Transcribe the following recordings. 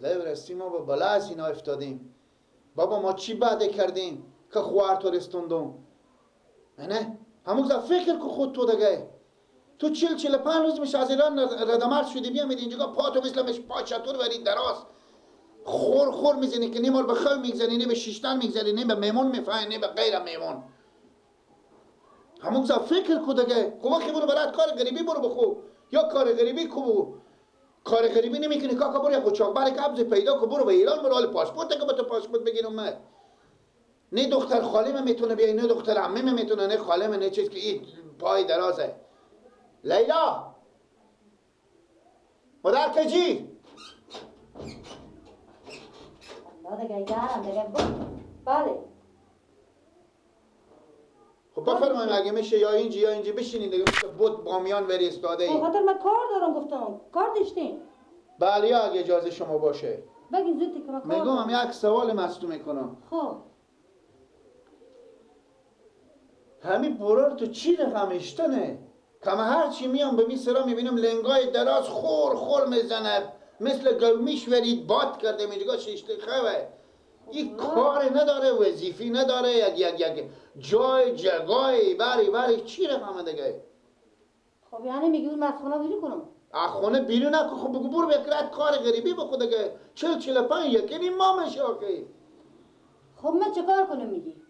خدای برستی ما با بلا از اینا افتادیم. بابا ما چی بعده کردیم که خوار تو رستوندم؟ نه همون فکر که خود تو دیگه تو 40-45 روز میشه از ایران ردمرد شدی بیامید اینجا پا تو مثل مش پا چطور وری دراز خور خور میزنی که نیمار به خو میگذری، نه به شیشتن میگذری، نه به میمون میفهمی، نه به غیر میمون. همون فکر کو دیگه. خب وقتی برو برات کار غریبی برو بخو یا کار غریبی کو کار غریبی نمیکنی کاکا برو یک چاقبر قبض پیدا کو برو به ایران برو حال پاسپورت که با تو پاسپورت بگیرم من. نه دختر خاله من میتونه بیای، نه دختر عمه من میتونه، نه خاله من، نه چیز که این پای درازه. لیلا مادر کجی؟ الله دیگه یارم دیگه بله. خب بفرمایید اگه میشه یا اینجی یا اینجی بشینید دیگه، مثل بت بامیان وری استاده ای. خاطر من کار دارم گفتم کار داشتیم. بله یا اگه اجازه شما باشه. بگین زودی که من کار میگم یک سوال مستو میکنم. خب همین برار تو چی رقم اشتنه؟ که من هرچی میام به می سرا میبینم لنگای دراز خور خور میزنه مثل گومیش ورید باد کرده اینجا شیشته خوه. این کار نداره، وظیفی نداره، یک یک یک جای جگای بری بری چی رقم دیگه؟ خب یعنی میگی اون از خونه بیرون کنم؟ از خونه بیرون نکن. خب بگو برو بکرد کار غریبی بخو دیگه. 40-45 یکی نیم ما میشه آخه. خب من چه کار کنم میگی؟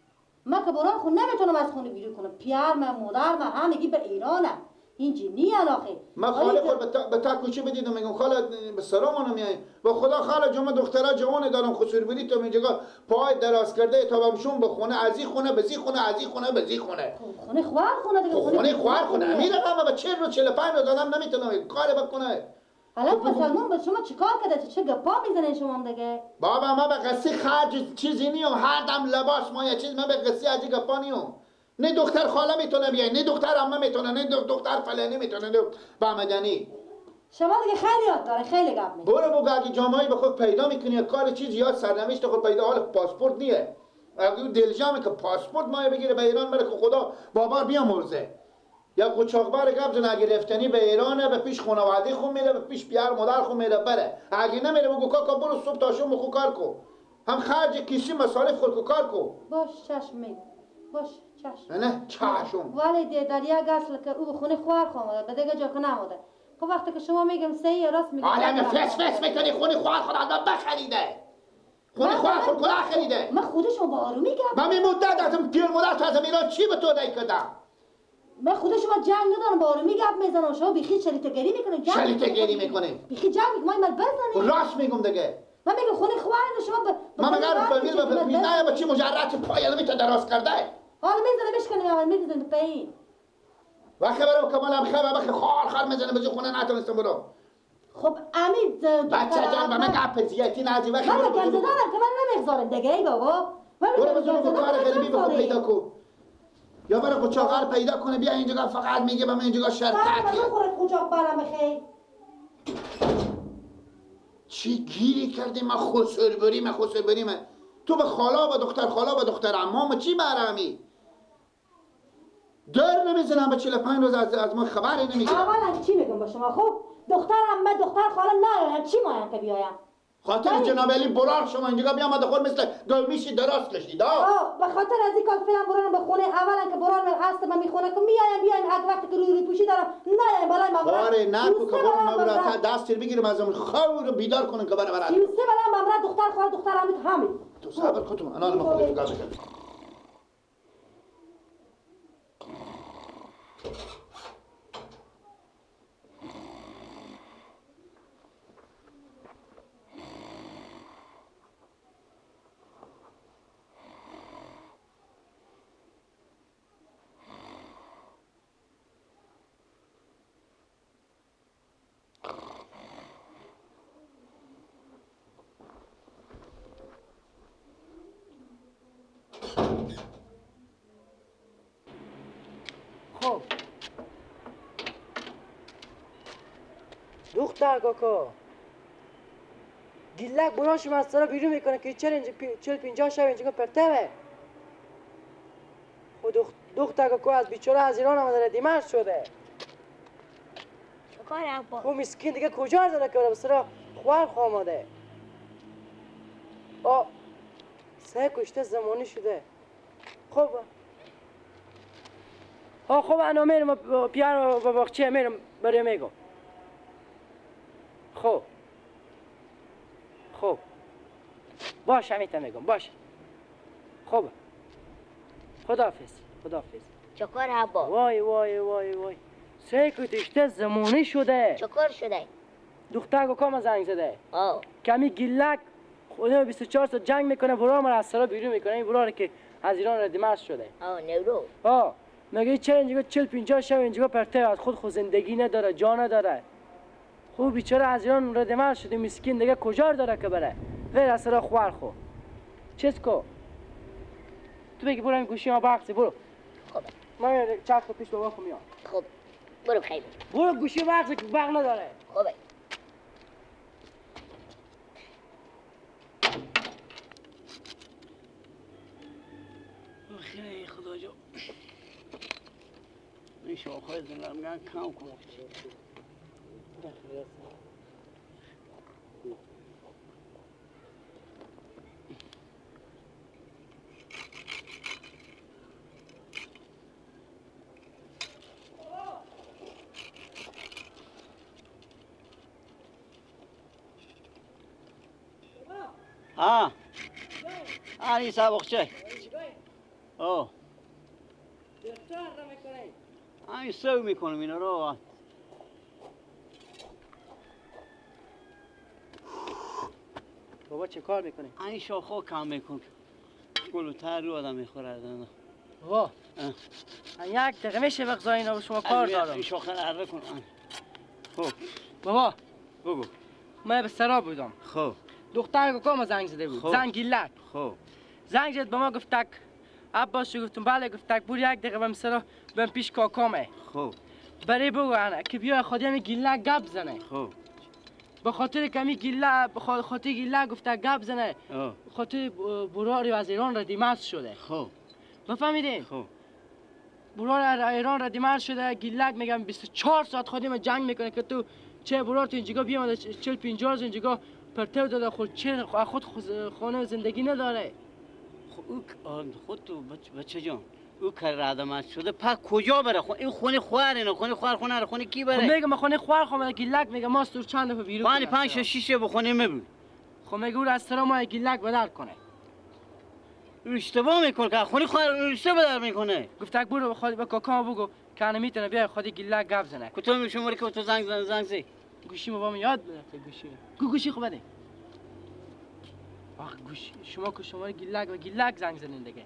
من که برام خون نمیتونم از خونه بیرون کنم. پیار من مادر من همگی به ایرانم اینجی نیان آخه. من خاله خود به تا کوچه بدیدم میگم خاله به سلامانو میای با خدا خاله جمعه دخترا جوان دارم خسور بری تو اینجا پای دراز کرده تا بمشون به خونه از این خونه به زی خونه از این خونه به زی خونه. خونه خوار خونه دیگه. خونه خوار خونه امیر رقم به 40-45 رو دادم نمیتونم کار بکنه. حالا مسلمان با شما چیکار کرده؟ چه گپا میزنین شما دیگه؟ بابا ما به قصه خرج چیزی نیوم، هر دم لباس ما یه چیز، من به قصه از این گپا نیوم. نه دختر خاله میتونه بیای، نه دختر عمه میتونه، نه دختر فلانی میتونه، نه بامدنی. شما دیگه خیلی یاد داره، خیلی گپ میزنی. برو بگو اگه جامعه به خود پیدا میکنی کار چیز یاد سرنوشت خود پیدا. حال پاسپورت نیه. اگه دلجامه که پاسپورت ما بگیره به ایران بره که خدا بابار بیامرزه. یا قوچاقبر قبض نگرفتنی به ایرانه، به پیش خانواده خون میره، به پیش پیار مادر خون میره بره. اگه نمیره بگو کاکا برو صبح تا شام خو کار کو. هم خرج کیسی مصارف خود کو کار کو. باش چشم میگم. باش چشم. نه چشم. ولی در یک اصل که او خونه خوار خامده به دیگه جا که نموده. خب وقتی که شما میگم صحیح راست میگم. حالا فس فس میکنی خونه خوار خود آدم بخریده. خونه خوار خود کلا خریده. من خودشون با آرومی گپ. من مدت ازم پیر مدت از ایران چی به تو نکردم؟ من خود شما جنگ ندارم، با آرومی گپ میزنم. شما بیخی شلیتگری میکنی. شلیتگری میکنی. بیخی جنگ میکنی. من بزنی. راست میگم دیگه. من میگم خونه خوار شما من میگم فامیل به نه با چی مجرد پای المی تا دراز کرده. حالا میزنه بشکنه، اول میزنه پایین. وقتی برام کمالم خبر بخی خار خار میزنه به خونه نتونستم برو. خب امید بچه جان به من گپ زیادی نزی. وقتی من گپ زدم که من نمیگذارم دیگه ای بابا. برو بزنم کار غریبی بخو پیدا کو. یا برای قوچاقر پیدا کنه بیا اینجا فقط میگه به من اینجا شرکت. من خورد قوچاق برم بخی. چی گیری کردی؟ من خسر بریم، من خسر بریم. تو به خالا و دختر خالا و دختر عمام چی برمی؟ در نمیزنم به 45 روز از ما خبری نمیگیرم. اولا چی میگم با شما؟ خب دختر عمه دختر خاله نه چی مایم که بیایم؟ خاطر جناب علی برار شما اینجا بیامد خود مثل گلمیشی دراز کشید. به خاطر از این کار فعلا برارم به خونه. اولا که برارم هست من میخونه که میایم بیایم اگه وقتی که روی روی پوشی دارم نیایم بالای من. آره نه که برم من برا دست بگیرم از اون خور بیدار کنم که برا برا 33 بلا من دختر خاله دختر عمه همین. تو صبر کن تو انا ما خودت گاز کن. خب دختر کاکا گیلک بران شما از سرا بیرون میکنه که 40-50 شب اینجا پرتوه. خب دختر کاکا از بیچاره از ایران آمده دیمرد شده. خب مسکین دیگه کجا داره که به سرا خوار خاماده. آ سه کشته زمانی شده. خب آ خب انا میرم پیار با باغچه میرم برای میگم. خب خب باشه همیتا میگم باشه. خب خداحافظ خداحافظ. چکار عبا؟ وای وای وای وای سه کشته زمانی شده. چکار شده؟ دختر کاکا زنگ زده. آه کمی گیلک خدا 24 ساعت جنگ میکنه، برا ما از سرا بیرون میکنه. این برا که از ایران رد مرز شده. آه نیرو. آه مگه چرا اینجا 40 50 شب اینجا پرته از خود زندگی نداره، جا نداره. خب بیچاره از ایران رد مرز شده مسکین، دیگه کجا داره که بره؟ غیر از سرا خوار خو. چیز کو؟ تو بگی برو این گوشی ما بخسی برو. خب من چرخ پیش بابا خو میام. خب برو خیلی. برو گوشی بخسی که برق نداره. خب خیلی خدا جو این شاخهای زنگار میگن کم کن. ها آنی سابقچه. اوه همین سو میکنم اینا رو. بابا چه کار میکنی؟ این شاخها کم میکن گلوتر رو آدم میخوره. وا یک دقیقه میشه بغضا اینا به شما کار دارم. این شاخه رو اره کن. خب بابا بگو. من به سرا بودم. خب دختر کاکا زنگ زده بود. زنگ گیلک. خب زنگ زد به ما گفت تک عباس گفتم بله. گفت تک بور یک دقیقه بهم سرا بهم پیش کاکامه. خب برای بگو انا که بیا خودی می گیلک گپ زنه. خب به خاطر کمی گیله به خاطر گیله گفته گپ زنه. خاطر براری از ایران را دیمرز شده. خب بفهمیدین؟ خب برار ایران را دیمرز شده. گیلک میگم 24 ساعت خودی ما جنگ میکنه که تو چه برار تو اینجا بیامده 40 50 روز اینجا پرتو داده. خود چه خود خانه زندگی نداره. خب او خود تو بچه جان او که ردمت شده پس کجا بره؟ این خونه خوار اینه، خونه خوار خونه رو خونه کی بره؟ خب میگم خونه خوار خو گیلک میگه ما سور چند دفعه بیرون 5 5 6 به خونه مبود. خب میگه او از سرا ما گیلک بدل کنه. اشتباه میکنه که خونه خوار اشتباه بدل میکنه. گفت تک برو خود به کاکا بگو که انا میتونه بیا خود گیلک گپ زنه. کدوم شماره که تو زنگ زن زنگ زی؟ گوشی ما یاد بده گوشی. گوشی خو بده. آخ گوشی شما که شماره گیلک و گیلک زنگ زنین دیگه.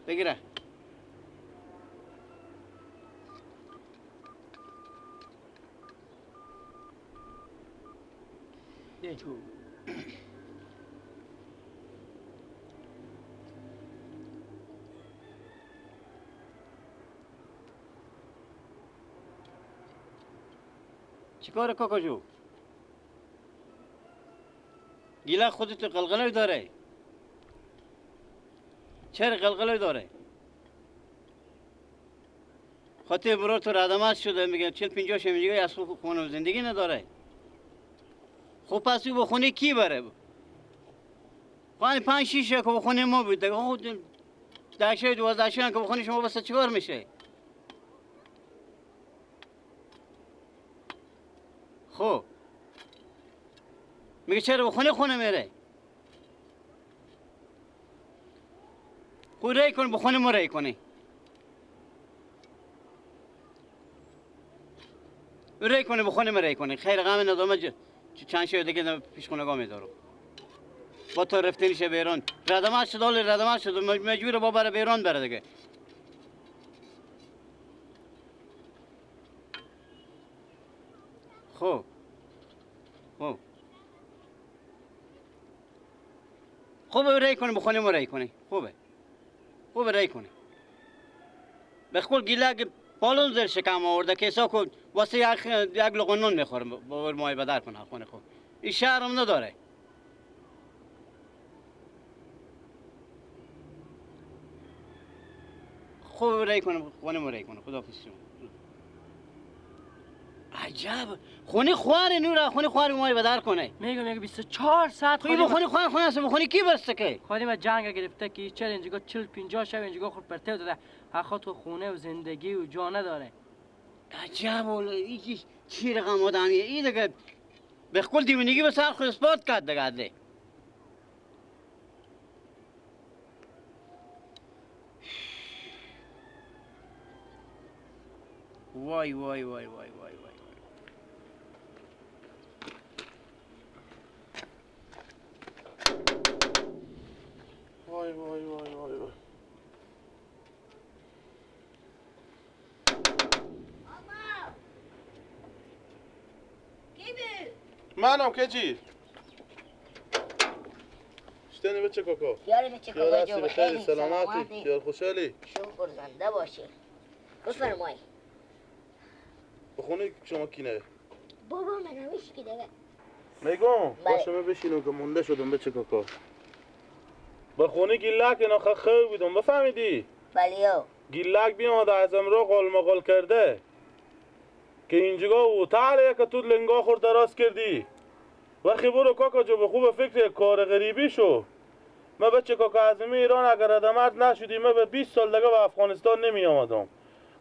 بگیره. تو چیکار کاکا جو؟ گیله خودت قلقله داره. چرا قلقله داره؟ خاطر برو تو ردمت شده میگه 40 50 شب میگه از خونه زندگی نداره. خب پس او به خونه کی بره؟ خانه 5 6 که به خونه ما بود دیگه. خب 10 شب 12 شب که به خونه شما بس چیکار میشه؟ خب میگه چرا به خونه خونه میره؟ خود رای کن به خونه ما رای کنی. رای کنه به خونه ما رای کنه. خیر غم ندارم. چند شب دیگه پیش خونگاه میدارم. با تو رفتنیشه به ایران. ردمه شد، حال ردمه شد. مجبور با بره به ایران بره دیگه. خب خب خوبه رای کنه به خونه ما رای کنه. خوبه خوبه رای کنه. به خود گیلک پالون زیر شکم آورده که حساب کن واسه یک لقمه نون میخوره باور مای بدر کنه خونه خود. این شهرم نداره. خوب رای کنه خونه ما رای کنه. خداحافظ شما. عجب خونه خوار نورا خونه خوار ما بدر کنه. میگم 24 ساعت خونه خونه خوار خونه است خونه کی برسته که خودی ما جنگ گرفته که چل اینجا 40 50 شب اینجا خود پرته داده خود خونه و زندگی و جا نداره. عجب این چی رقم آدمیه این دیگه به کل دیوونگی به سر خود اثبات کرد دیگه. وای وای وای وای وای وای. وای وای وای وای وای. منم که چی؟ شتنی بچه کاکا. یاری بچه کاکا جو بخیر سلامتی. یار خوشحالی. شکر زنده باشی. بفرمایید. بخونه شما کینه؟ بابا من همیشه که دیگه. میگم باشه من بشینم که مونده شدم بچه کاکا. به خونه گیلک اینا خیلی بودم بفهمیدی؟ بله. گیلک بیامده از امرو قول مقال کرده که اینجا و تعالی که تو لنگا خور دراز کردی. وقتی برو کاکا جو به خوب فکر کار غریبی شو. من بچه کاکا عظیمی ایران اگر ردمرد نشدی من به 20 سال دیگه به افغانستان نمی آمدم.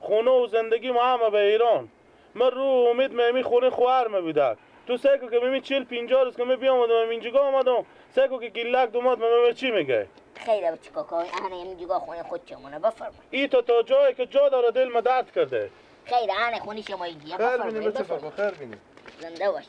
خونه و زندگی ما همه به ایران. من رو امید میمی خونه خواهر می بودک. تو سیکو که میمی 40 50 روز که می بیامدم اینجا آمدم. سیکو که گیلک دوماد من چی میگه؟ خیلی بچه کاکا انا اینجا خونه خود چمونه بفرمایید. ای تا جایی که جا داره دل ما درد کرده. خیر انا خونه شما اینجا بفرمایید. خیر بینی بچه کاکا خیر بینی. زنده باشی.